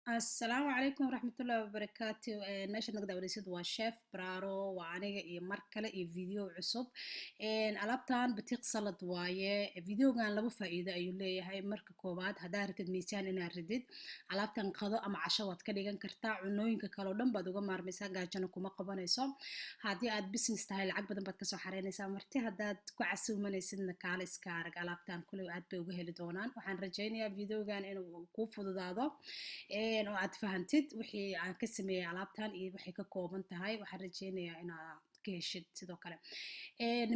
Asalaamu calaykum waraxmatullaahi wabarakaatu. Meeshaad naga daawanaysid waa Chef Braro, waa aniga iyo mar kale iyo video cusub. Alaabtan batiiq salad waaye. Videogan laba faa'iido ayuu leeyahay. Marka koowaad, haddaa rabtid miisaan inaad ridid, alaabtan qado ama casho waad ka dhigan kartaa. Cunooyinka kale oo dhan baad uga maarmaysaa, gaajana kuma qabanayso. Haddii aad business tahay, lacag badan baad kasoo xareynaysaa. Marti haddaad ku casuumanaysidna, kaale iska arag alaabtan kuley aad bay uga heli doonaan. Waxaan rajaynayaa videogan inuu kuu fududaado oo aad fahantid wixii aan ka sameeyey alaabtan iyo waxay ka kooban tahay. Waxaan rajaynayaa inaad ka heshid. Sidoo kale,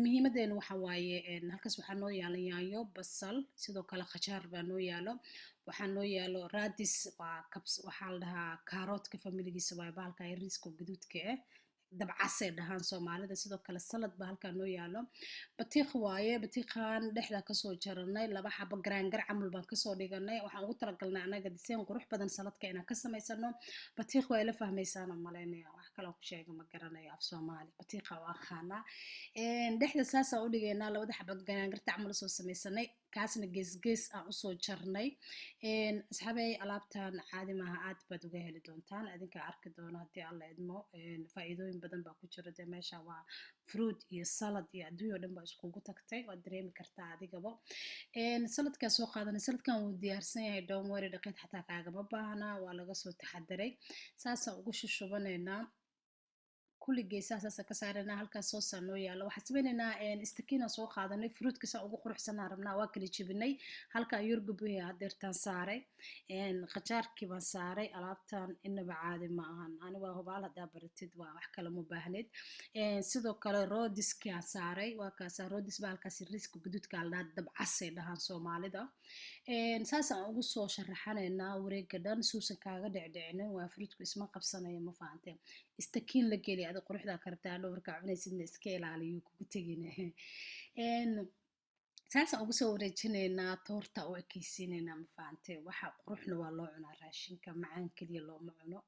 muhiimadeenu waxa waaye, halkaas waxaa noo yaalo yaanyo, basal, sidoo kale khajaar baa noo yaalo. Waxaa noo yaalo radish, waa kabs, waxaa la dhahaa kaaroodka familigiisa waaye, bahalka yariiska gaduudka ah, dabcasay dhahaan Soomaalida. Sidoo kale salad baa halkaa noo yaalo. Batiiq waaye. Batiiqan dhexda kasoo jaranay, laba xabo garaangar camal baan kasoo dhiganay. Waxaan ugu talagalnay anaga diseen qurux badan saladka inaan ka samaysano. Batiiq waa ila fahmaysaan oo malaynaya, wax kaloo ku sheega ma garanayo. Af Soomaali batiiqa waa aqaanaa. Dhexda saasaan u dhigaynaa, labada xabo garaangarta camal usoo samaysanay, kaasna gees gees aan usoo jarnay. Asxaabey, alaabtan caadi maaha, aad baad uga heli doontaan, adinkaa arki doono haddii Alla idmo. Faa'iidooyin badan baa ku jira dee. Meesha waa fruit iyo salad iyo adduunya o dhan baa iskugu tagtay, waad dareemi kartaa adigaba. Saladkaa soo qaadanay, saladkan wuu diyaarsan yahay, don't worry, dhaqeed xataa kaagama baahna, waa laga soo taxadaray. Saasaan ugu shushubanaynaa kulli, geesaha saasa ka saaranaa. Halkaas soosaa noo yaalo. Waxaan sameynaynaa istakiina soo qaadanay, fruitka saa ugu quruxsanaa rabnaa. Waa kala jebinay. Halkaa yurgubuhe hadeertaan saaray, qajaarkii baan saaray. Alaabtan inaba caadi ma ahan, ani waa hubaal, haddaa baratid waa wax kale ma baahnid. Sidoo kale radishkii aan saaray, waa kaasa radish baa halkaas, riska guduudka la dhahaa, dabcasay dhahaan Soomaalida. Saasaan ugu soo sharaxanaynaa wareega dhan suusan kaaga dhicdhicinin. Waa fruitku, isma qabsanayo, ma fahanteen? Istakiin la geli adi quruxdaa kartaa hadhow markaa cunaysidna iska ilaaliyo kugu tegin. Saasaan ugu soo wareejinaynaa, toorta u ekeysiinaynaa, ma fahantee? Waxa quruxna waa loo cunaa raashinka, macaan keliya looma cuno.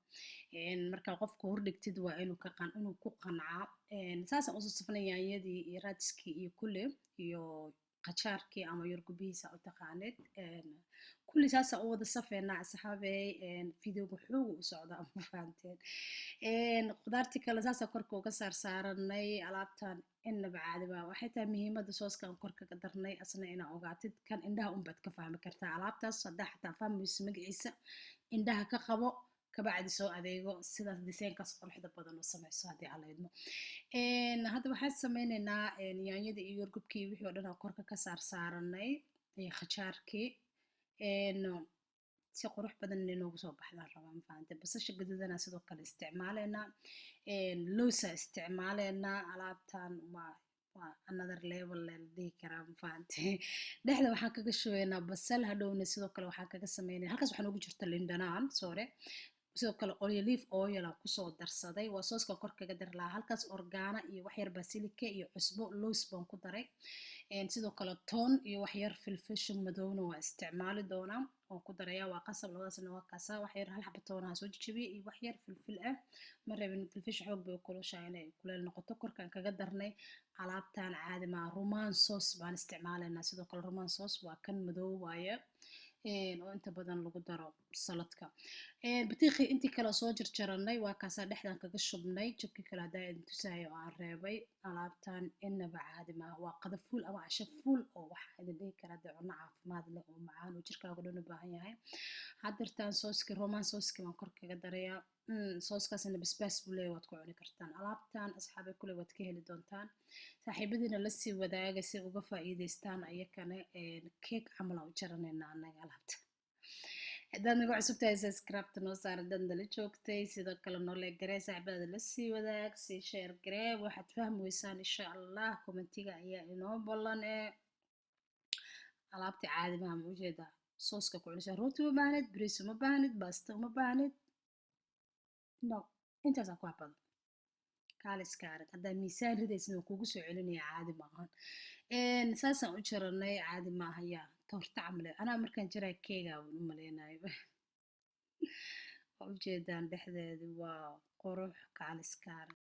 Markaa qofka hordhigtid waa inuu ka qan inuu ku qancaa. Saasaan usoo safnay yaanyadii iyo radishkii iyo kulle iyo qajaarkii ama yurgubihiisa u taqaanid. Kulli saasaan u wada safeynaa, asxaabey. Videoga xooga u socdaa, ma fahanteen? Khudaartii kale saasaan korka uga saar saaranay. Alaabtan inaba caadi baa waxay tahay. Muhiimadda sooska aan korka ka darnay asna inaa ogaatid, kan indhaha unbaad ka fahmi kartaa alaabtaas. Haddaa xataa fahmayso magaciisa, indhaha ka qabo, kabacdi soo adeego, sidaas diseenkaas quruxda badan u samayso haddii Alla idmo. Hadda waxaan sameyneynaa yaanyadii iyo yurgubkii, wixii oo dhan aan korka ka saar saaranay iyo khajaarkii, si qurux badan inay noogu soo baxdaan rabaa, ma fahantay? Basasha gaduudana sidoo kale isticmaaleynaa, lowsa isticmaaleynaa. Alaabtan waa another level la dhihi karaa, ma fahantay? Dhexda waxaan kaga shubaynaa basal, hadhowna sidoo kale waxaan kaga sameynaya. Halkaas waxaa noogu jirta lindhanaan soore, sidoo kale olive oil aan kusoo darsaday, waa sooska kor kaga dari lahaa. Halkaas oregano iyo waxyar basilica iyo cusbo, lows baan ku daray. Sidoo kale toon iyo waxyar filfisha madowna waa isticmaali doonaa, waan ku darayaa, waa qasab labadaasna. Waa kaasa, waxyar hal xaba toonaha soo jejebiyey iyo waxyar filfil ah. Ma rabin filfisha, xoog bay u kulushahay, inay kuleel noqoto. Korkaan kaga darnay. Alaabtan caadi maa. Rumaan sauce baan isticmaalaynaa sidoo kale. Rumaan sauce waa kan madow waaye oo inta badan lagu daro saladka. Batiiqii intii kale soo jarjaranay waa kaasaa, dhexdan kaga shubnay. Jabkii kale haddaa idin tusaayo oo aan reebay. Alaabtan inaba caadi maaha, waa qada fuul ama casho fuul oo waxaa idin dhihi karaa dee cunno caafimaad leh oo macaan oo jirkaaga dhan u baahan yahay. Haddeertaan sooski, roman sooski baan kor kaga darayaa. Sooskaasna basbaas buu leeyahay, waad ku cuni kartaan. Alaabtan, asxaabay, kule waad ka heli doontaan. Saaxiibadiina lasii wadaaga si uga faa'iidaystaan ayakana. Keeg camal aan u jaranaynaa annaga alaabta. Haddaad nagu cusub tahay, subscribe noo saar. Haddaad nala joogtay, sidoo kale noo like garee, saaxiibadaada la sii wadaag, sii share garee. Waxaad fahmi weysaan, insha Allah, commentiga ayaa inoo ballan. Ee alaabta caadi maha, ma ujeedaa? Sooska ku cunaysaa, rooti uma baahnid, bariis uma baahnid, baasta uma baahnid, no, intaasaa ku habada. Kaaliska arag, haddaa miisaan ridaysid waan kugu soo celinaya. Caadi maahan, saasaan u jaranay. Caadi maaha, yaa toorta camle. Anaa markaan jaraa keegaa u maleynayo. Waa ujeedaan, dhexdeedu waa qurux, kaaliska arag.